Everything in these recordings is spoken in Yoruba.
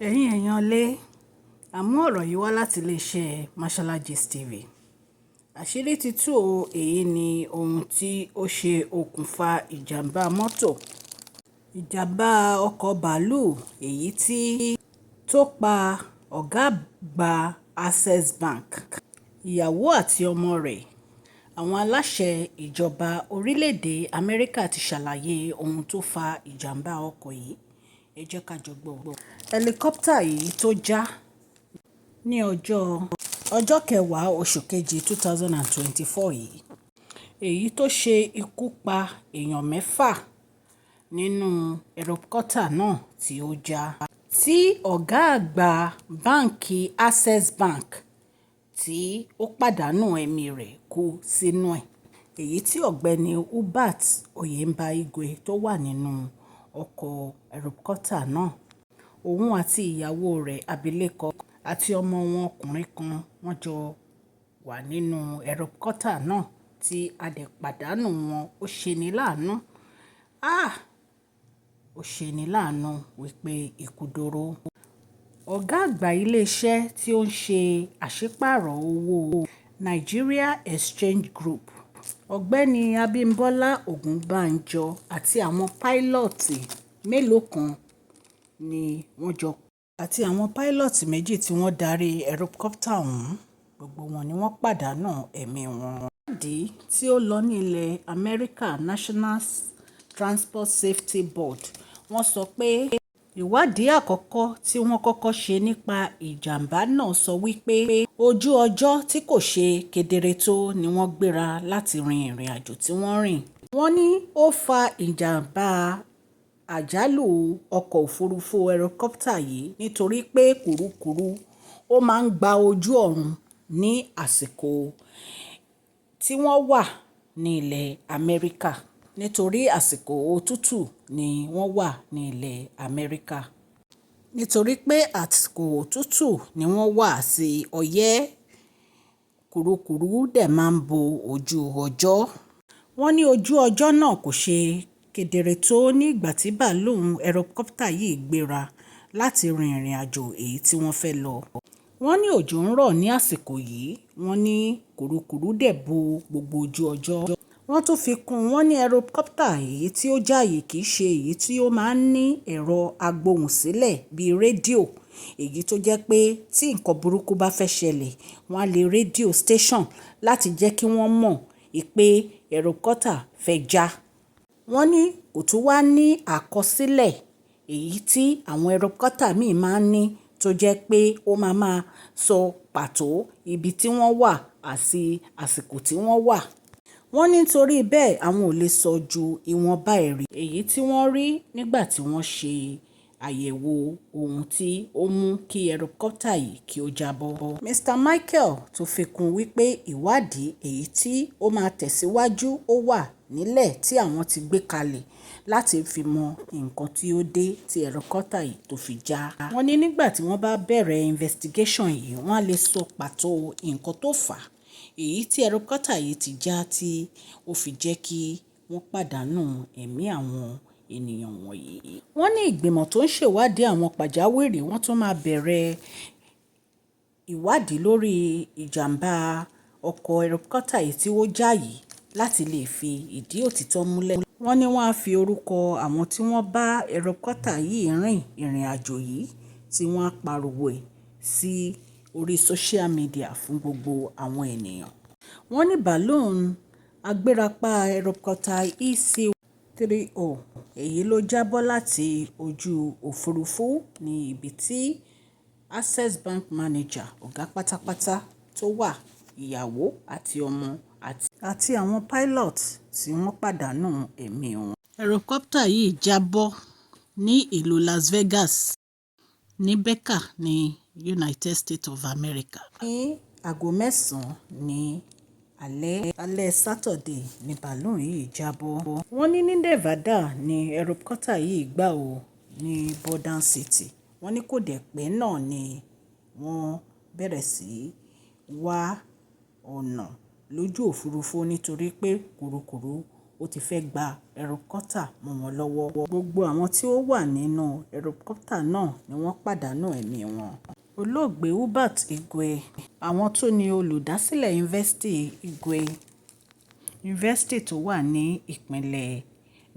Ẹ̀yin èèyàn lé, àmú ọ̀rọ̀ yìí wá láti iléeṣẹ́ Mashola Gist TV. Àṣírí ti tú o, èyí ni ohun tí ó ṣe okùnfà ìjàmbá mọ́tò, ìjàmbá ọkọ̀ bàálùú èyí tó pa ọ̀gá àgbà Access Bank, ìyàwó àti ọmọ rẹ̀. Àwọn aláṣẹ ìjọba orílẹ̀-èdè Amẹ́ríkà ti ṣàlàyé ohun tó fa ìjàmbá ọkọ̀ yìí. Ẹ jẹ́ ká jọ gbọ́. Ẹlikọ́pítà yìí tó já ní ọjọ́ kẹwàá oṣù kejì 2024 yìí, èyí tó ṣe ikú pa èèyàn mẹ́fà nínú ẹlikọ́pítà náà tí ó já, tí ọ̀gá àgbà báǹkì Access Bank tí ó pàdánù ẹ̀mí rẹ̀ kú sínú ẹ̀. Èyí tí Ọ̀gbẹ́ni Hubert Oyèbá Igwe tó wà nínú ọkọ̀ ẹlikọ́pítà náà, òun àti ìyàwó rẹ̀ abilékọ àti ọmọ wọn ọkùnrin kan wọ́n jọ wà nínú ẹlikọ́pítà náà tí a dẹ̀ pàdánù wọn. Ó ṣe ní láàánú. Ah! Ó ṣe ní láàánú wípé ikú dóró. Ọ̀gá àgbà ilé iṣẹ́ tí ó ń ṣe àṣípààrọ̀ owó Nigeria Exchange Group, Ọ̀gbẹ́ni Abímbọ́lá Ògúnbànjọ́ àti àwọn pílọ́ọ̀tì mélòó kan ni wọ́n jọ àti àwọn pílọ́ọ̀tì méjì tí wọ́n darí ẹlikọ́pítà ọ̀hún, gbogbo wọn ni wọ́n pàdánù ẹ̀mí wọn. Ìwádìí tí ó lọ ní ilẹ̀ Amẹ́ríkà National Transport Safety Board wọ́n sọ pé ìwádìí àkọ́kọ́ tí wọ́n kọ́kọ́ ṣe nípa ìjàmbá náà sọ wípé ojú ọjọ́ tí kò ṣe kedere tó ni wọ́n gbéra láti rin ìrìnàjò tí wọ́n rìn. Wọ́n ní ó fa ìjàmbá àjálù ọkọ̀ òfurufú ẹlikọ́pítà yìí nítorí pé kùrukùru ó máa ń gba ojú ọ̀run ní àsìkò tí wọ́n wà ní ilẹ̀ Amẹ́ríkà. Nítorí àsìkò òtútù ni wọ́n wà ní ilẹ̀ Amẹ́ríkà. Nítorí pé àsìkò òtútù ni wọ́n wà sí ọyẹ́, kùrukùru dẹ̀ máa ń bo ojú ọjọ́. Wọ́n ní ojú ọjọ́ náà kò ṣe kedere tó ní ìgbà tí bàálù ẹlikọ́pítà yìí gbéra láti rin ìrìnàjò èyí tí wọ́n fẹ́ lọ. Wọ́n ní òjò ń rọ̀ ní àsìkò yìí, wọ́n ní kùrukùru dẹ̀ bo gbogbo ojú ọjọ́. Wọ́n tún fi kún un, wọ́n ní ẹlikọ́pítà èyí tí ó já yìí kì í ṣe èyí tí ó máa ń ní ẹ̀rọ agbóhùnsílẹ̀ bíi rédíò, èyí tó jẹ́ pé tí nǹkan burúkú bá fẹ́ ṣẹlẹ̀, wọ́n á lè rédíò station láti jẹ́ kí wọ́n mọ̀ pé ẹlikọ́pítà fẹ́ já. Wọ́n ní kò tún wà ní àkọsílẹ̀ èyí tí àwọn ẹlikọ́pítà míì máa ń ní tó jẹ́ pé ó máa máa sọ pàtó ibi tí wọ́n wà àti àsìkò tí wọ́n wà. Wọ́n ní nítorí bẹ́ẹ̀ àwọn ò lè sọ ju ìwọ̀nba ẹ̀rí èyí tí wọ́n rí nígbà tí wọ́n ṣe àyẹ̀wò ohun tí ó mú kí ẹlikọ́pítà yìí kí ó jábọ́. Mr. Michael tó fi kún wípé ìwádìí èyí tí ó máa tẹ̀síwájú ó wà nílẹ̀ tí àwọn ti gbé kalẹ̀ láti fi mọ nǹkan tí ó dé tí ẹlikọ́pítà yìí tó fi já. Wọ́n ní nígbà tí wọ́n bá bẹ̀rẹ̀ investigation yìí, wọ́n á lè sọ pàtó nǹkan tó fà á èyí tí ẹlikọ́pítà yìí ti já tí ó fi jẹ́ kí wọ́n pàdánù ẹ̀mí àwọn ènìyàn wọ̀nyí. Wọ́n ní ìgbìmọ̀ tó ń ṣèwádìí àwọn pàjáwìrì wọ́n tún máa bẹ̀rẹ̀ ìwádìí lórí ìjàmbá ọkọ̀ ẹlikọ́pítà yìí tí ó já yìí láti lè fi ìdí òtítọ́ múlẹ̀. Wọ́n ní wọ́n á fi orúkọ àwọn tí wọ́n bá ẹlikọ́pítà yìí rin ìrìnàjò yìí tí wọ́n á pariwo ẹ̀ sí orí social media fún gbogbo àwọn ènìyàn. Wọ́n ní bàálù agbérapá ẹlikọ́pítà EC-130 èyí ló já bọ́ láti ojú òfurufú ní ibi tí Access Bank manager ọ̀gá pátápátá tó wà, ìyàwó àti ọmọ àti àwọn pilot tí wọ́n pàdánù ẹ̀mí wọn. Ẹlikọ́pítà yìí já bọ́ ní ìlú Las Vegas ní Becca ní United States of America. Ní aago mẹ́sàn-án ní alẹ́, alẹ́ Saturday ní bàálù yìí já bọ́. Wọ́n ní ní Nevada ní ẹlikọ́pítà yìí gbà ó ní Border City. Wọ́n ní kò dẹ̀ pẹ́ náà ni wọ́n bẹ̀rẹ̀ sí í wá ọ̀nà lójú òfurufú nítorí pé kùrukùru ó ó ti fẹ́ gba ẹrokọ́tà mọ́ wọn lọ́wọ́. Gbogbo àwọn tí ó wà nínú ẹrokọ́tà náà ni wọ́n pàdánù ẹ̀mí wọn. Olóògbé Hubert Igwe, àwọn tó ní olùdásílẹ̀ Yunifásitì Igwe, yunifásitì tó wà ní ìpínlẹ̀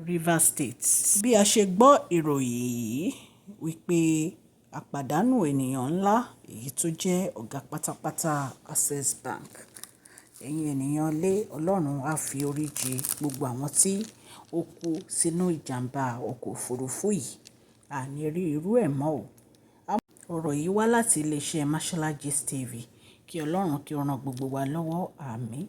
Rivers State. Bí a ṣe gbọ́ ìròyìn yìí wípé a pàdánù ènìyàn ńlá, èyí tó jẹ́ ọ̀gá pátápátá Access Bank. Ẹ̀yin ènìyàn lé, Ọlọ́run á fi orí ji gbogbo àwọn tí ó kú sínú ìjàmbá ọkọ̀ òfurufú yìí. A ní rí irú ẹ̀ mọ́ o. Ọ̀rọ̀ yìí wá láti ilé iṣẹ́ Mashola Gist TV. Kí Ọlọ́run kí ó ran gbogbo wa lọ́wọ́. Àmín.